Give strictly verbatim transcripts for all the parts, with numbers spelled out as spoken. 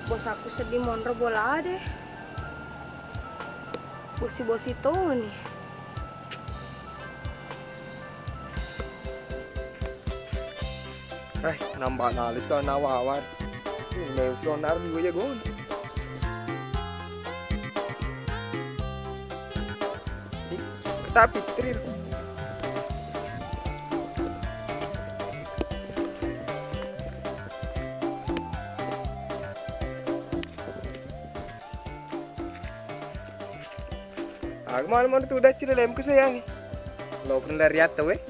Bos aku seddi monro bola de. Bosi-bosi toni. Eh, nambah nalis kau nawawar. Ini sudah nar juga jago. Tapi tril. Aga manu-manu tudang cillemku sayang. Lo kendari atta we.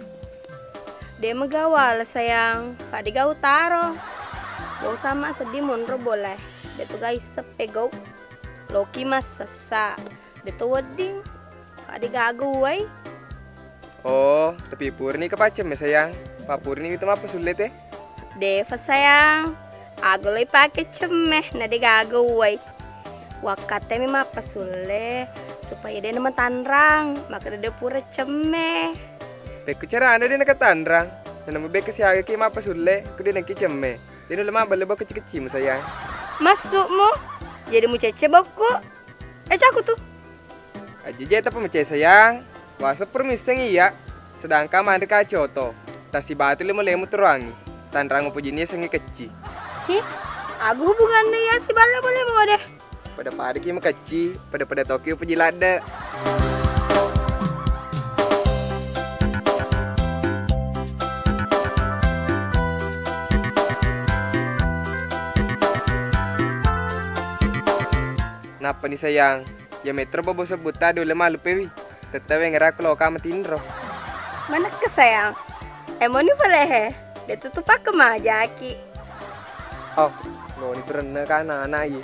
De' magawala sayang, pada gau taro. Bosa ma seddi monro bola. De' tu gai seppe gau. Loki massessa. De' tu wedding. Pada gaga uwai. Oh, tapi purini kapacemme sayang. Papurini itu mappasulle te. Defa sayang, aga lo ipake cemme na de' gaga uwai. Wakkattemi mappasulle supaya de' namatanrang, makkeda de' pura cemme. Pekku carana de' nakatanrang, nanama bekka siaga ki mappasulle, ku de' naki cemme. De' nulle mabballe bokka kecci-keccimu sayang. Maksudmu? Jadi mucecce bokku? Eh, caku tu. Ajjeje tappa macai sayang. Waseng pura misseng iya. Sedangkan manre kacoto. Tasibatu lemo-lemo teruangi. Tanrang upojini sengi kecci. Hi, aga hubunganna iya sibawa lemo-lemo de? Pada-pada ki makecci, pada-pada toki upoji ladde. Nappani sayang, iya metro bobo sebbutta de' ulle mallupewi. Tette wengera ku loka matinro. Manekka sayang. Emoni palehe. De' tutu pakke majaki. Oh, noni perenna kana anak ye.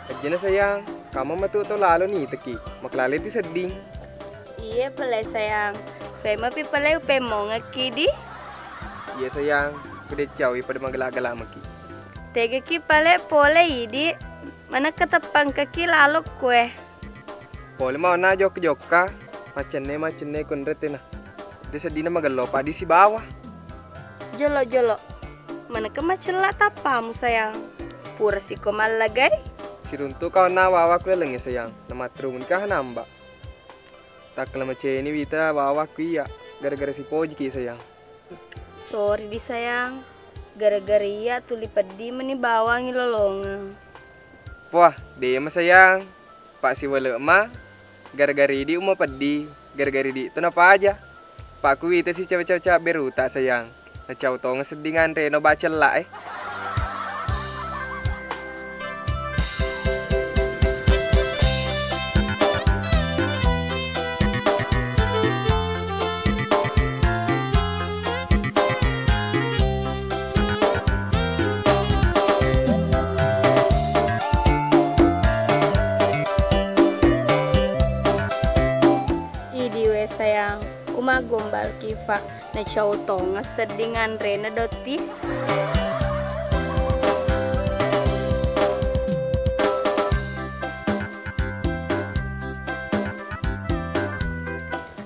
Ajjana sayang, kamu matu to lalo ni teki. Maklale tu sedding. Iye pale sayang. Pemapi pale upemmongekki di. Iye sayang, ku de' cawi pada magala-gala maki. Tegaki pale pole idi, manekka teppangkaki lalo kue. Pole mauna jokka-jokka, macenne-macenne kunre tena. De' seddina magello padi sibawa. Jolo-jolo, manekka macella tappamu sayang. Pura siko mallagai. Siruntu kawanna wawa ku elengnge sayang, namatterumuni ka hanamba. Takkala maceni wita wawa ku iya, gara-gara sipojiki sayang. Sorry di sayang, gara-gara iya tuli peddi meni bawangi lolongeng. Wah, de' ma sayang, pa siwale ma, gara-gara idi umma peddi, gara-gara idi to napaja. Pa ku wita si cawa-cawa beruta sayang. Nacau tongeng sedding anre no bacella e. Idi we sayang, umaggombal kifa. Nacau tongeng sedding anrena dotti.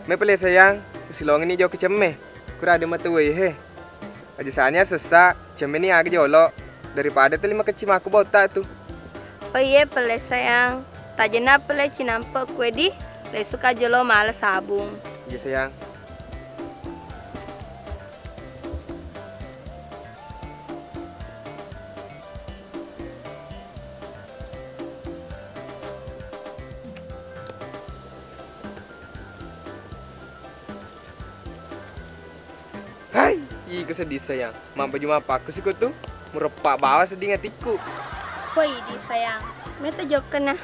Mai pale sayang, silongenni jokka cemme. Kura de' matu wei he. Aja sania sessa, cemme ni aga jolo. Daripada tuli makecci makku botta tu. Oh iye pale sayang. Tajena pale cinampe kue di, lesuka jolo mala sabung. Iya sayang. Hai, iko sedih sayang. Mabbaju mappakku siko tu. Mureppa bawa sedding atikku. Koi di sayang. Meta jokkana.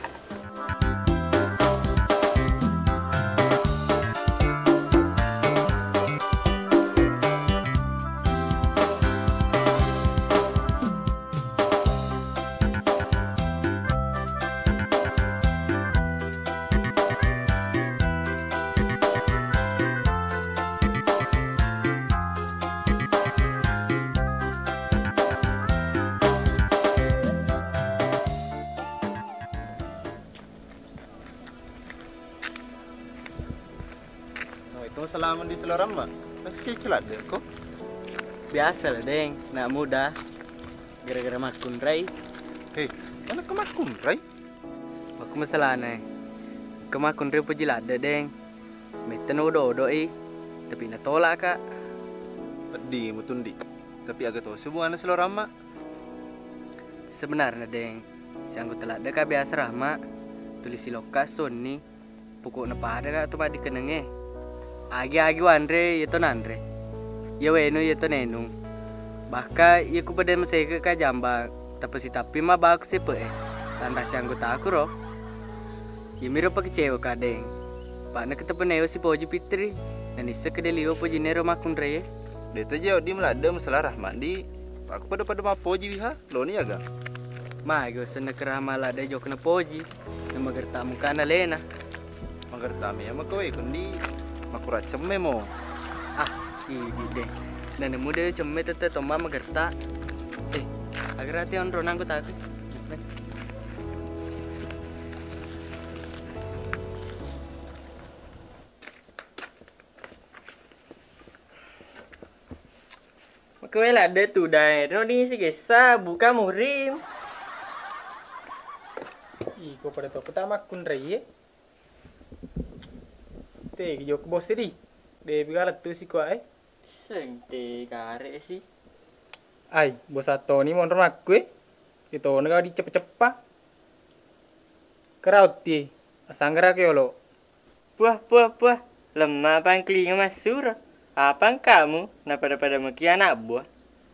Waalaikumsalam di Seloramma. Masih celadde ko? Biasa lah, Deng. Nak muda. Gara-gara makkunrai. Eh, mana kemakkunrai? Aku masalahna, eh. Kemakkunrai upoji ladde, Deng. Metta na odo-odoi, tapi natolak, Kak. Peddi mutundi. Tapi aga tosi hubunganna silo Rahma? Sebenarna, Deng, sianggota ladde ka biasa Rahma. Tuli silokka sonni. Pokokna pada ka to maddikenengnge. Agi-agi wanre iya to nanre. Iya wenu iya to nenung. Bahkan iya ku pada maseke ka jambang, tappa sitappi mabbaku sepe e. Tanra sianggotaku ro. Iyamiro pakecewa ka, Deng. Pa'na ketepenewa sipoji Fitri. Nanissa kede liwa pojinero makkunraie. Deta je oddi meladde masalah Rahma di. Aku pada-pada mappoji wiha. Loni aga? Magi wasenna kerama ladde jokna poji. Na magerta mukana lena. Magerta memang kowe kundi makura cemme mo. Ah, idi de. Nanemu de cemme tette tomma magerta. Eh, agar hati onro nangku tapi. Makkuwela de tudang ero ni sigessa buka murim. Iko pada to kota makkunrai e. Te jok bos di. De bigala tu si kuai. Sente kare si. Ai, bos atoni monro makku e. Itu naga diceppa-ceppa. Kerauti, asanggara ke olo. Puah, puah, puah, lemma pangkelinga massuro. Apang kamu na pada-pada meki anak buah?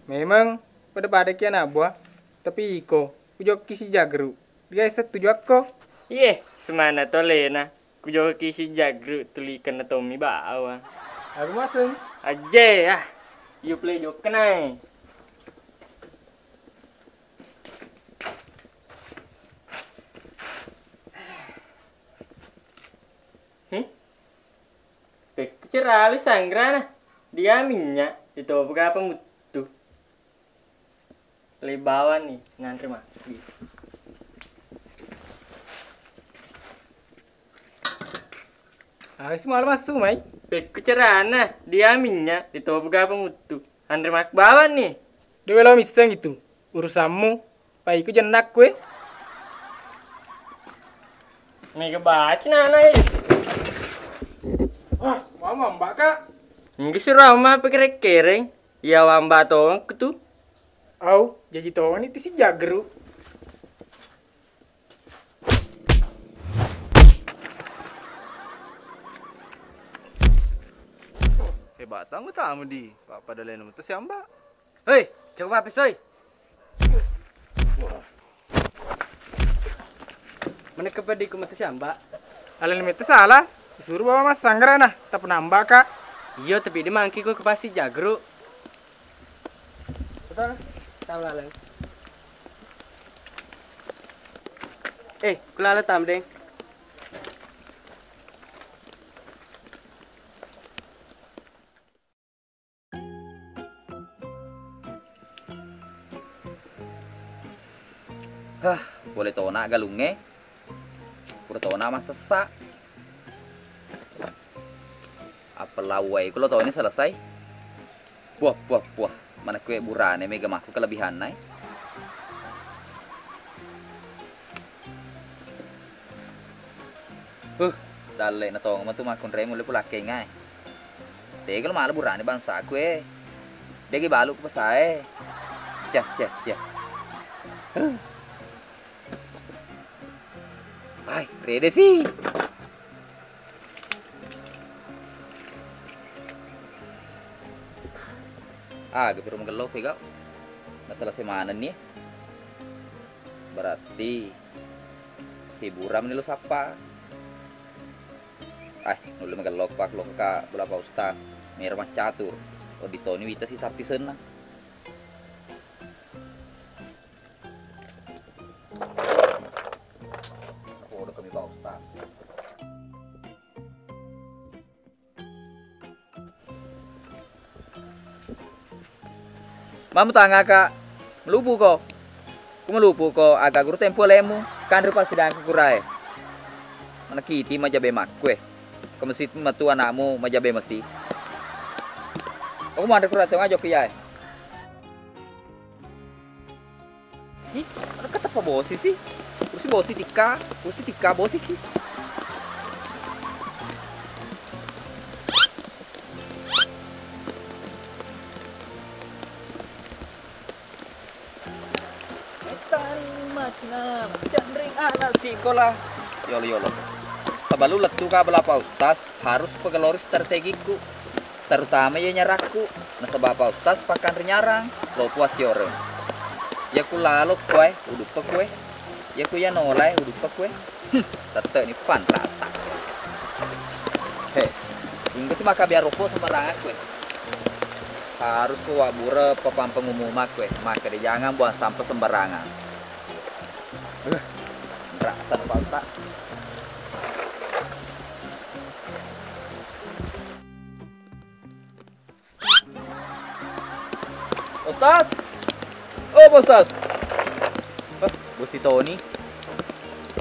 Memang pada-pada ki anak buah, tapi iko kujokki si jagru. Diga setuju akko. Iye, semana tolena. Kujokki si jagru tuli kena tommi bawa. Aku maseng. Aje ah. Yu play jokkenai. Hmm? Pekku cerali sanggrana. Dia minyak, itu apa muttu. Lebawan nih, ngantri mati. Awas malah masuk mai. Pekku cerana, dia minyak, itu apa muttu. Anre makbawan nih. Dewe lo misteng itu, urusanmu. Pai ku jennak kue. Mega baci nana e. Ah, mama mbak kak. Nggih suruh ama pekereng-kereng. Ya wamba tongeng tu. Au, jaji tongeng itu si jagru. Hebat tamu tamu di. Pak pada lain itu siamba. Hei, coba apa soi? Mana kepedi ku mata siamba? Alani mete salah. Suruh bawa mas sanggrana, tapi nambah kak. Iyo, tapi di mangki ku kepasi jagru. Betul? Tahu lalang. Eh, kulala tam deng. Hah, pole tona galungnge. Pura tona massessa. Appella uwae kulo toni selesai. Puah, puah, puah. Mana kue burane mega makku kelebihanna e. Huh, dalle na tong matu makkunrai mulle pulakkengnga e. Tega lo mala burane bangsaku e. Degi balu ku pesae. Ceh, ceh, ceh. Huh. Ai, rede si. Ah, gepiro magello pe gau. Masalah semanenni. Berarti hiburan ni lo sappa. Ai, nulle magello pak lo ka bola Pak Ustaz. Mera macatur. Oditoni wita si sappi senna. Podo kami Pak Ustaz. Mamu tangaka, melupu ko. Ku melupu ko, aga guru tempo lemu, kanre pas sidang kukurae. Manakiti majabe makkue. Kemesi matu anakmu majabe mesi. Aku manre kurate ngajo kiyae. Ih, ada Apa bosi sih? Kursi bosi tikka, kursi tikka bosi sih. Metani macina, canring anak sikola. Yolo, yolo. Sebelum lettu ka bela Pak Ustaz, harus pegelori strategiku. Terutama iya nyarakku. Nasaba Pak Ustaz pakanre nyarang, lo puas yoreng. Iya ku lalo kue, uduppe kue. Iya ku iya nolae, uduppe kue. Hmm, tette ni panrasa. He, ingga si maka biar rokok sembarangan kue. Harus ku wabbura papan pengumuman kue. Maka di jangan buang sampah sembarangan. Eh, rasa Pak Ustaz. Ustaz. Oh, Pak Ustaz. Eh, bosi Toni.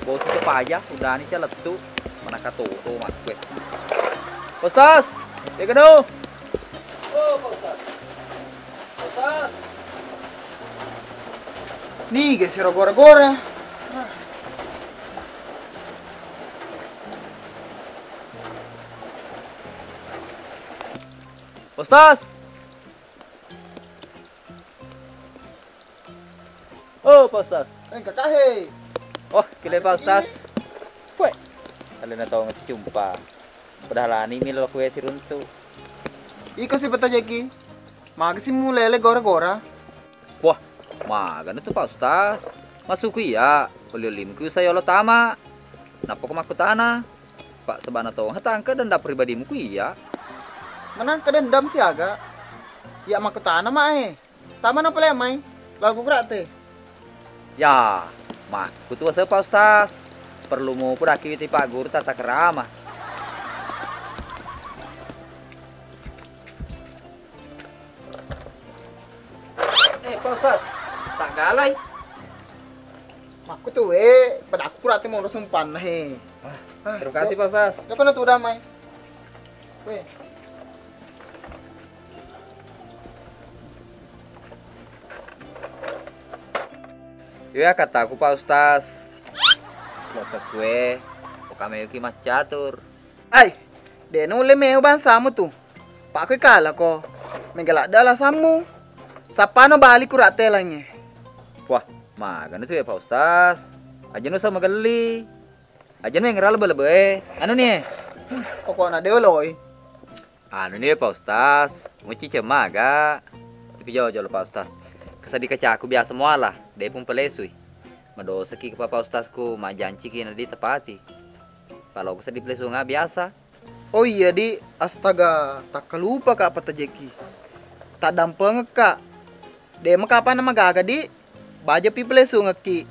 Bosi Sepaja, udani calettu. Manaka toto makkue. Ustaz, ya keno. Oh, Pak Ustaz. Ustaz. Ni, ge siro gora-gora. Ustaz. Oh, Pak Ustaz. Eh, kakak he. Oh, kile Pak Ustaz. Pue. Alena tong si jumpa. Padahal ani milo kue siruntu. Iko si petajeki. Maga si mulele gora-gora. Wah, magana tu Pak Ustaz. Masuku iya, oli-olimku saya Allah tama. Nappa ko makkutana. Pak, sebana tong hatangka dendam pribadimu ku iya. Menangka dendam siaga. Iya makkutana mae. Tama na pale mai. Lagu gerak te. Ya, makkutu ase Pak Ustaz. Perlu mupu daki witi Pak Guru tata kerama. Eh, Pak Ustaz, tak galai. Makkutu we, pada aku kurate mau sempanna he. Ah, terima kasih, Pak Ustaz. Joko na tu damai. We. Iya kataku Pak Ustaz. Lo kue, oka meyuki mas catur. Ai, de nulle meu bangsamu tu. Pak kue kala ko. Mega ladde alasanmu. Sappano bali kurate langnge. Wah, magana tu ya Pak Ustaz. Aja nusa magelli. Aja nu yang rala bele-bele. Anu ni. Pokokna de loi. Anu ni Pak Ustaz, mucci cemma aga. Tapi jolo-jolo Pak Ustaz. Keseddi kacaku biasa muala, de pun pelesui. Madosaki ke Pak Ustazku, majanci ki na di tepati. Paloku seddi pelesunga biasa. Oh iya di, astaga, takkalupa ka patajeki. Taddampengekka. De maka apa nama gaga di? Baja pi pelesungekki.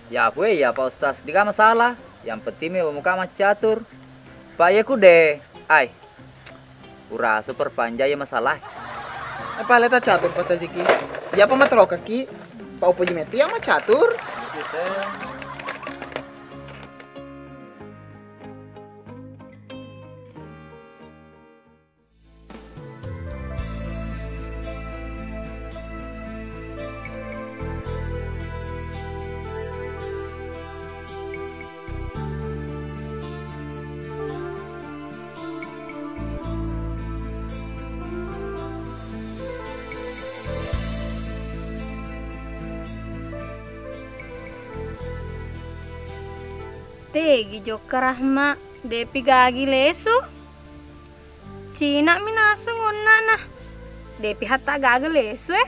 Ya apa ya Pak Ustaz, dika masalah. Yang penting me muka macatur. Pak ya ku de. Ai. Urasu perpanjang ya masalah. Apa leta catur patajeki. Ya apa matrokaki. Pak upoji metu yang macatur. Tegi jokka Rahma, depi gagi lesu. Cina mi naseng onna'na. Depi hatta gaga lesu e.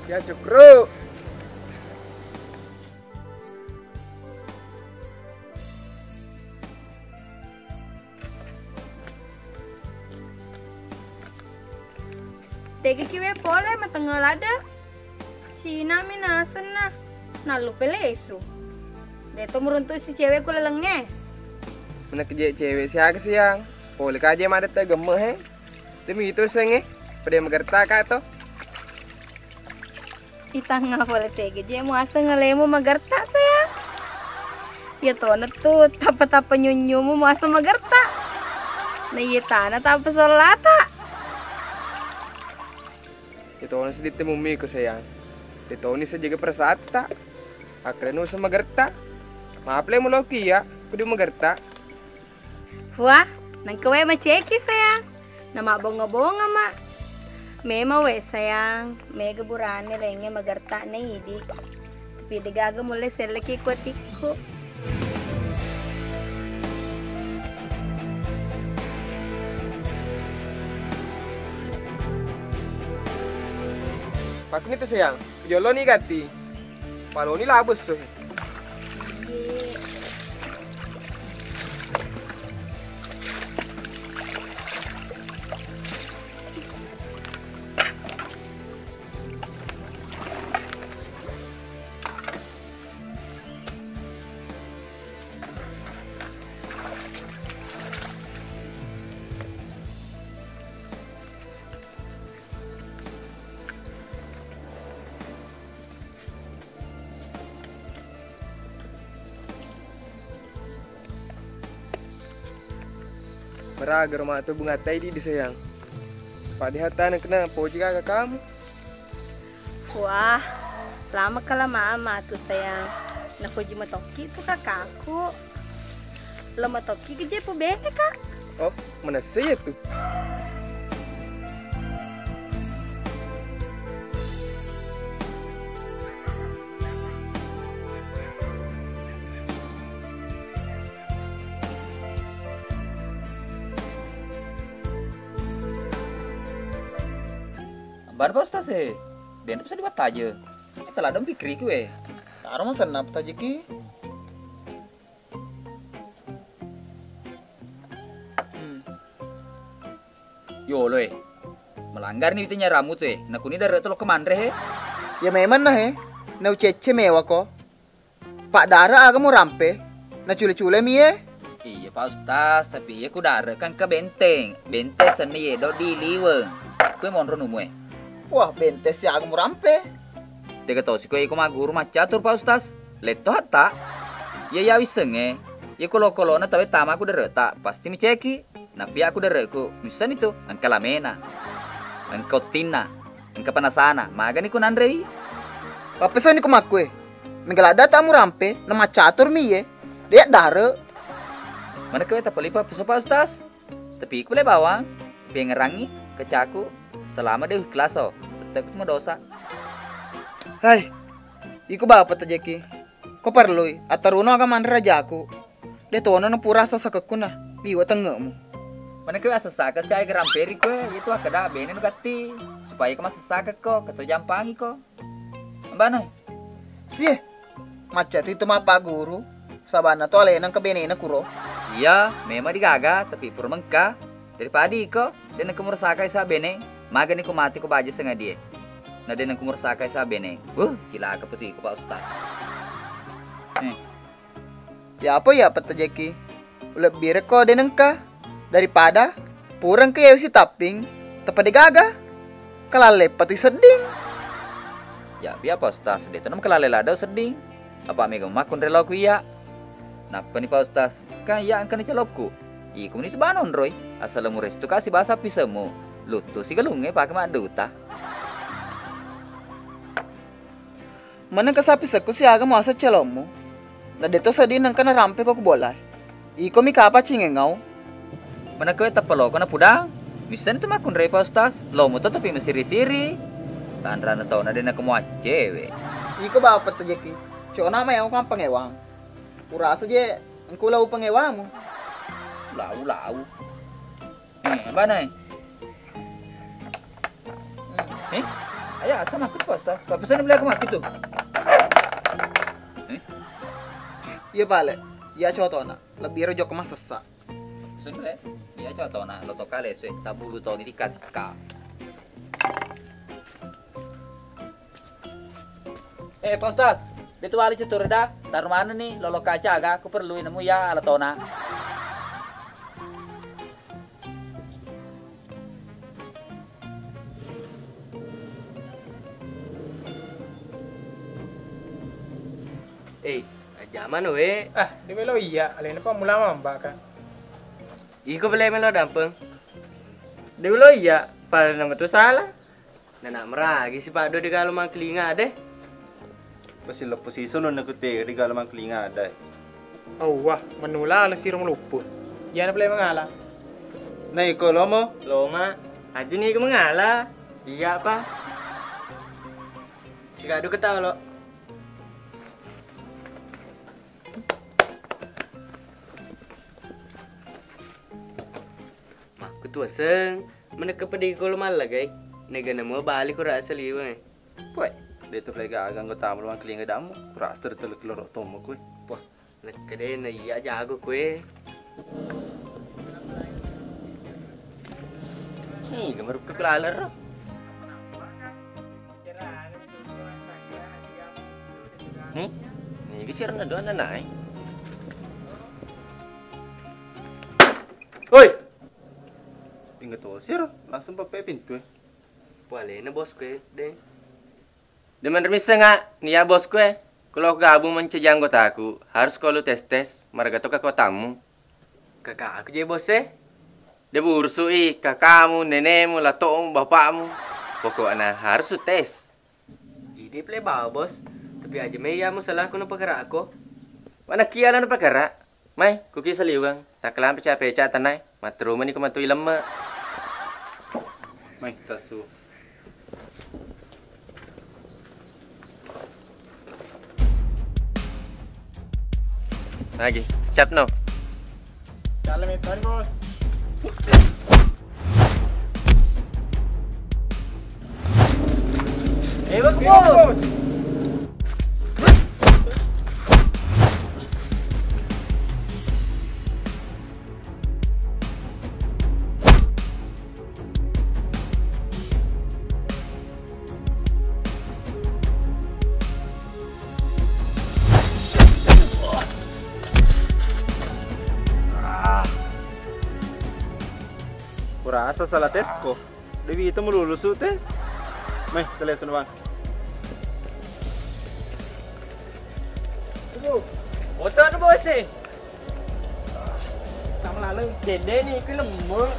Ya, cukru. Tegi kiwe pole matengel ada. Cina mi nasenna. Nallupe lesu. Deto muruntu si cewek ku lalengnge. Mena keje cewek siaga siang. Pole kaje madetta gemme he. Demi itu senge. Pada magerta ka to. Itangnga pole tega je muaseng alemu magerta, sayang. Iya tona tu tappa-tappa nyunyumu muaseng magerta. Na iya tana tappa sollata. Iya tona seddi temmummi ko, sayang. Iya toni sajaga perasatta. Akkalenu muaseng magerta. Maaf le muloki iya, kudi magerta. Wah, nengka wae maceki, sayang. Namabbonga-bonga ma. Memang we, sayang, mega burane laingnge magerta na idi. Tapi degaga mulle selleki ku atikku. Pakkuni tu, sayang, joloni gatti. Paloni labes. Maraga ro matu bungatta idi, sayang. Padahal taneng kena poji gaga kamu. Wah, lama kelamaan matu, sayang. Napoji matokki tu kakakku. Lo matokki keje pubene, Kak. Oh, manessa iya tu. Bar Pak Ustaz e, denre bisa dibattaje. Kita ladang pikiriki we. Taro masenna petajiki. Hmm. Yolo e. Melanggar ni witenya ramu tu e. Nakuni dare telo kemanre he. Ya memang nah e. Naucecce mewa ko. Pak dare aga murampe. Nacule-cule mi e. Iya Pak Ustaz, tapi iya ku dare kan ke benteng. Benteng seni yedo di liweng. Kue monro numu e. Wah, benteng siaga murampe. Tega tosi ko iko magguru maccatur Pak Ustaz. Letto hatta. Iya ya wissengnge. Iya kolo-kolona tawe tama ku dare ta pasti miceki. Napia ku dareku, missani tu, engka lamena, engka ottinna, engka panasana, magani ku nanrei. Pappesani ku makkue, mega ladda tamu rampe, na maccatur mi ye, de' dare. Mana kewe tapalipa peso Pak Ustaz? Tapi ku le bawang, pengerangi, kecaku, selama de' ikhlaso, tetep tu madosa. Hai, iku bapa tajeki. Ko parellui, attaruno aga manre rajaku. De' tono na pura asa sakekku na liwe' tengnge'mu. Manekko asessaka siaga ramperi koe, itu akkeda bene nu gatti, supaya ko masessakekko, keto jampangiko. Ambano. Sie, macca tu itu mappagguru, sabanna to alena engka benena kuro. Iya, memang digaga, tapi pura mengka. Daripada iko, de' nengka murasakai sa bene, magani ko mati ko baja sengadie. Na de' nengka murasakai sa bene. Wuh, cilaka petu iko Pak Ustaz. Eh, Ya apa ya pettajeki? Ulebbirekko de' nengka daripada purengka yawi sitapping teppa de' gaga. Kalalle patu sedding. Ya biapa Ustaz, de' tona kalalle ladau sedding. Apa mega makkunre loku iya. Nappani Pak Ustaz, kan iya engkani calokku. Iku meni tu banonroi, asal murestu kasi basa pisemu. Luttu sigalungnge pake madduta. Maneng ka sapi sekku siaga muaseng calommu. Na de'to sedding nengka narampeko ku bolae. Iko mi kapa cingengau. Maneng kowe tappa loko na pudang. Missani tu makkunrai Pak Ustaz. Lomo to tapi masiri-siri. Tanrana tau na de' nako muaccewe. Iko bapa tajeki. Cona mai aku kampang ewang. Urasa je engku lau pengewamu. Lau-lau. Eh, abana eh. Eh, aya asa makku tu Pak Ustaz. Pak pesan beli aku makku tu. Eh? Iya bale. Iya cotona. Lebih ero jokka masessa. Pesan beli. Iya cotona. Lo toka lesu. Tabulu toni tika-tika. Eh, Pak Ustaz, de' tu wali ceturu da, taru manenni lolo kaca aga, ku perlu nemu ya alatona. Eh, ajamano we. Ah, de' melo iya, alena pa mula mambaka. Iko bele melo dampeng. De' melo iya, pada nama tu salah. Nana meragi si Pak Do de' galo mangkelinga de'. Pasti leppo siso nonna kute de' galo mangkelinga de'. Awwah, menula lo sirong luppu. Iyana pale mangala. Na iko lomo? Loma. Aju ni iko mangala. Iya pa. Sigadu ketawa lo. Makkutuaseng, menekka peddi kolo mallagai, nega namo bali kura saliweng. Puai, de' tu pale gaga anggotamu lo mangkelinga dammu, kura aster telu kilo rotomo kue. Puah, nekka de' na iya jago kue. Ih, gemeruk ke kulalero. Hmm? Nigi sirna doang anak, eh. Woi! Ingat osir, langsung pape pintu, eh. Pualena bosku, eh, deh. Demen remisseng, ah, nia bosku, eh. Kulo gabung mencaji anggotaku, harus kolu tes-tes, marga toka kotammu. Kakak aku je bos, eh. De' burusui kakamu, nenemu, latomu, bapakmu. Pokokna harus tes. Idi pale bawa, Bos. Tapi aja me iya musalaku napakara ko. Mana kia la napakara? Mai, kuki saliweng. Takkalampe cape-cape tanai. Matterumani ko matui lemme. Mai, tasu. Lagi, siap no. Dalam itu, Bos. Eh, bagus, Bos. Kurasa salah tes ko. Dewi itu melulusu teh. Mai, telesun bang. Foto anu bos e. Sama lalu. Dede nih, film bos.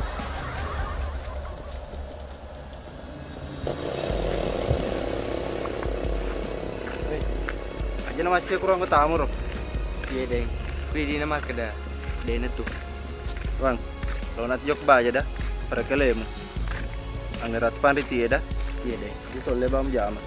Aja na macce kurang tamu ro. Iya deng. Kui dina makkeda. Dena tu. Bang, lo nanti jok baja dah. Pada kelemu. Anggerat panriti ya dah. Iya deng. Di solle bam jama.